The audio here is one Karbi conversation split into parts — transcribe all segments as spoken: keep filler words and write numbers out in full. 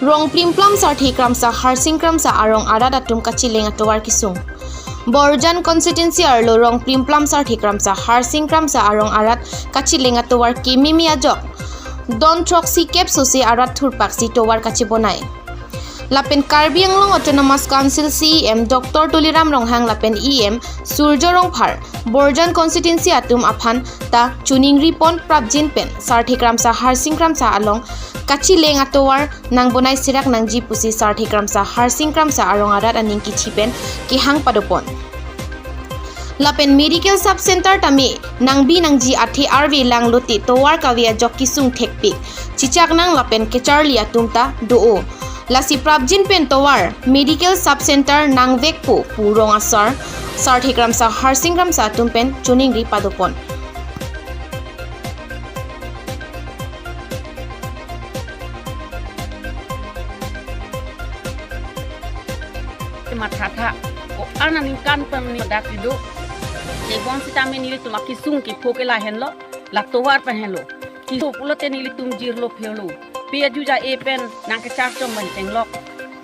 Rong Plimplam Sarthe Kramsa Harsing Kramsa arong arat atum kachileng atovar kesung. Borjan constituency arlo Rong Plimplam Sarthe Kramsa Harsing Kramsa arong arat kachileng atovar kememe ajok don throksi kep sose arat thurpaksi tovar kachebonai. Lapen Karbi Anglong Autonomous Council C E M Doctor Tuliram Ronghang lapen E M Surjo Rongphar Borjan constituency atum aphan ta choningri pon prapjin pen Sarthe Kramsa Harsing Kramsa along kachileng atovar nangbonai serak nangji pusi Sarthe Kramsa Harsing Kramsa arong arat aning kithi pen kehang padopon. Lapen medical sub center tame nangbi nangji athe arve lang lote tovar kave ajok kesung thekpik, chichak nang lapen kecharli atum ta do-o. Lasi prapjin pen tovar medical sub center nangvekpo pu rong asar Sarthe Kramsa Harsing Kramsa atum pen choningri padopon. Mathatha ko-an aningkan pen ni dak idu. Tebon sitame nelitum akesung kepho ke lahenlo, la tovar pen henlo. Keso pulote nelitum jirlo phelo. Pe aju ja-e pen nangkechar chom ban chenglok.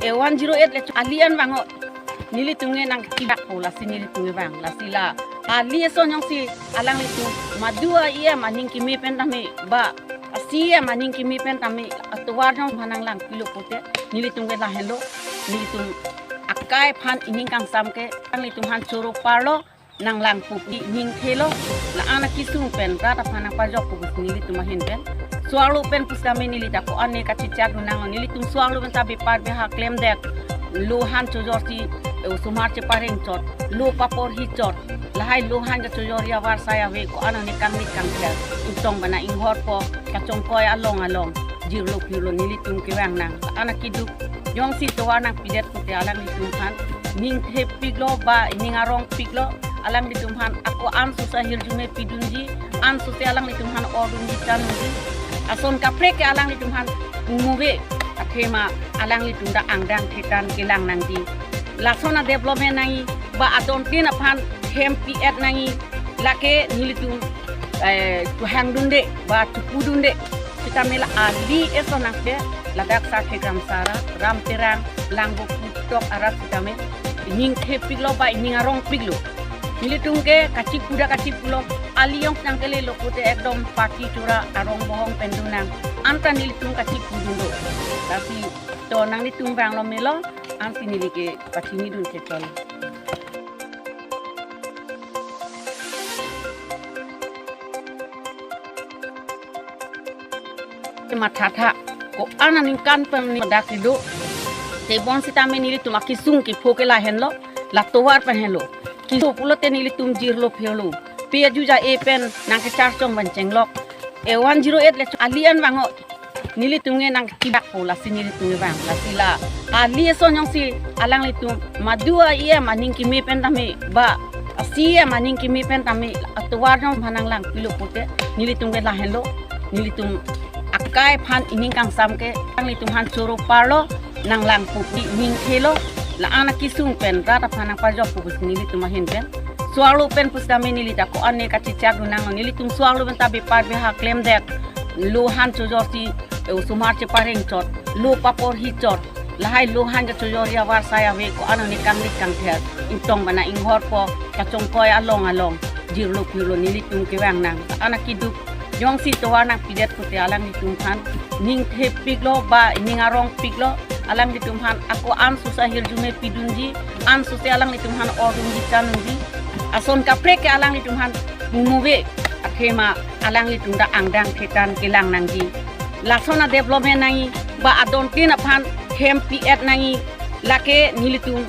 E one zero eight le ali an vango. Nelitum ke nangkibak po lasi nelitum ke vang. Lasi la ali eson jongsi alanglitum madu a-E M aning keme pen tame ba a-C E M aning keme pen tame atovar jong phan nanglangpilo pulote nelitum ke lahenlo. Nelitum akai aphan ining kangsam ke alanglitum aphan choro parlo, nanglangpo pu ningthelo. La-an akesung pen rat aphan nangpajokpo pusi nelitum ahin pen. Suarlo pen pusitame neli ta ko-an ne kachichak dunang, nelitum suarlo pen ta bepar beha klemdet. Lo han chojorsi, eh, osomar chepareng chot, lo paporhi chot. Lahai lo han kachojorji avarsai ave, ko-an ne kangni kangthel. Ingtong bana inghorpo, kachongkoi along along jirlo phirlo nelitum kevang nang. La-an akeduk jongsi tovar nangpidet pulote alanglitum aphan ningthepiklo ba ining arongpiklo, alanglitum aphan ako an sose ahirjume pidunji, an sose alanglitum aphan ordunji chandunji. Ason kaprek ke alanglitum aphan umuve athema alanglitum ta angdeng thetan kelang nangji. Lason a-development nangji ba adontin aphan hem pi-et nangji, lake nelitum, eh, chehang dunde ba chepu dunde. Sitame la ali eson nangpe ladak Sarthe Kramsa arat, Ram Terang, Langvoku tok arat sitame ningthepiklo ba ining arongpiklo. Nelitum ke kachepu dak kachepulo, ali jong nangkelelo pulote ekdom party chora arong bohong pen dunang. Anta nelitum kachepu dunlo. Lasi to nanglitum vanglo melo, ansi neli ke pachini dun kechol. Mathatha ko-an aningkan pen ni dak idu. Tebon sitame nelitum akesung kepho ke lahenlo, la tovar pen henlo. Keso pulote nelitum jirlo phelo. Pe aju ja-e pen nangkechar chom ban chenglok. E one zero eight le ali an vango. Nelitum ke nangkibak po lasi nelitum ke vang. Lasi la ali eson jongsi alanglitum madu a-E M aning keme pen tame ba a-C E M aning keme pen tame atovar jong phan nanglangpilo pulote nelitum ke lahenlo. Nelitum akai aphan ining kangsam ke alanglitum aphan choro parlo, nanglangpo pu ningthelo. La-an akesung pen rat aphan nangpajokpo pusi nelitum ahin pen. Suarlo pen pusitame neli ta ko-an ne kachichak dunang, nelitum suarlo pen ta bepar beha klemdet. Lo han chojorsi, eh, osomar chepareng chot, lo paporhi chot. Lahai lo han kachojorji avarsai ave, ko-an ne kangni kangthel. Ingtong bana inghorpo, kachongkoi along along jirlo phirlo nelitum kevang nang. La-an akeduk jongsi tovar nangpidet pulote alanglitum aphan ningthepiklo ba ining arongpiklo, alanglitum aphan ako an sose ahirjume pidunji, an sose alanglitum aphan ordunji chandunji. Ason kaprek ke alanglitum aphan umuve athema alanglitum ta angdeng thetan kelang nangji. Lason a-development nangji ba adontin aphan hem pi-et nangji, lake nelitum,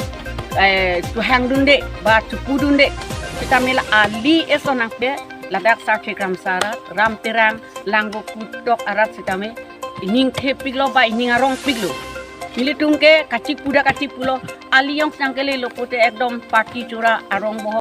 eh, chehang dunde ba chepu dunde. Sitame la ali eson nangpe ladak Sarthe Kramsa arat, Ram Terang, Langvoku tok arat sitame ningthepiklo ba ining arongpiklo. Nelitum ke kachepu dak kachepulo, ali jong nangkelelo pulote ekdom party chora arong bohong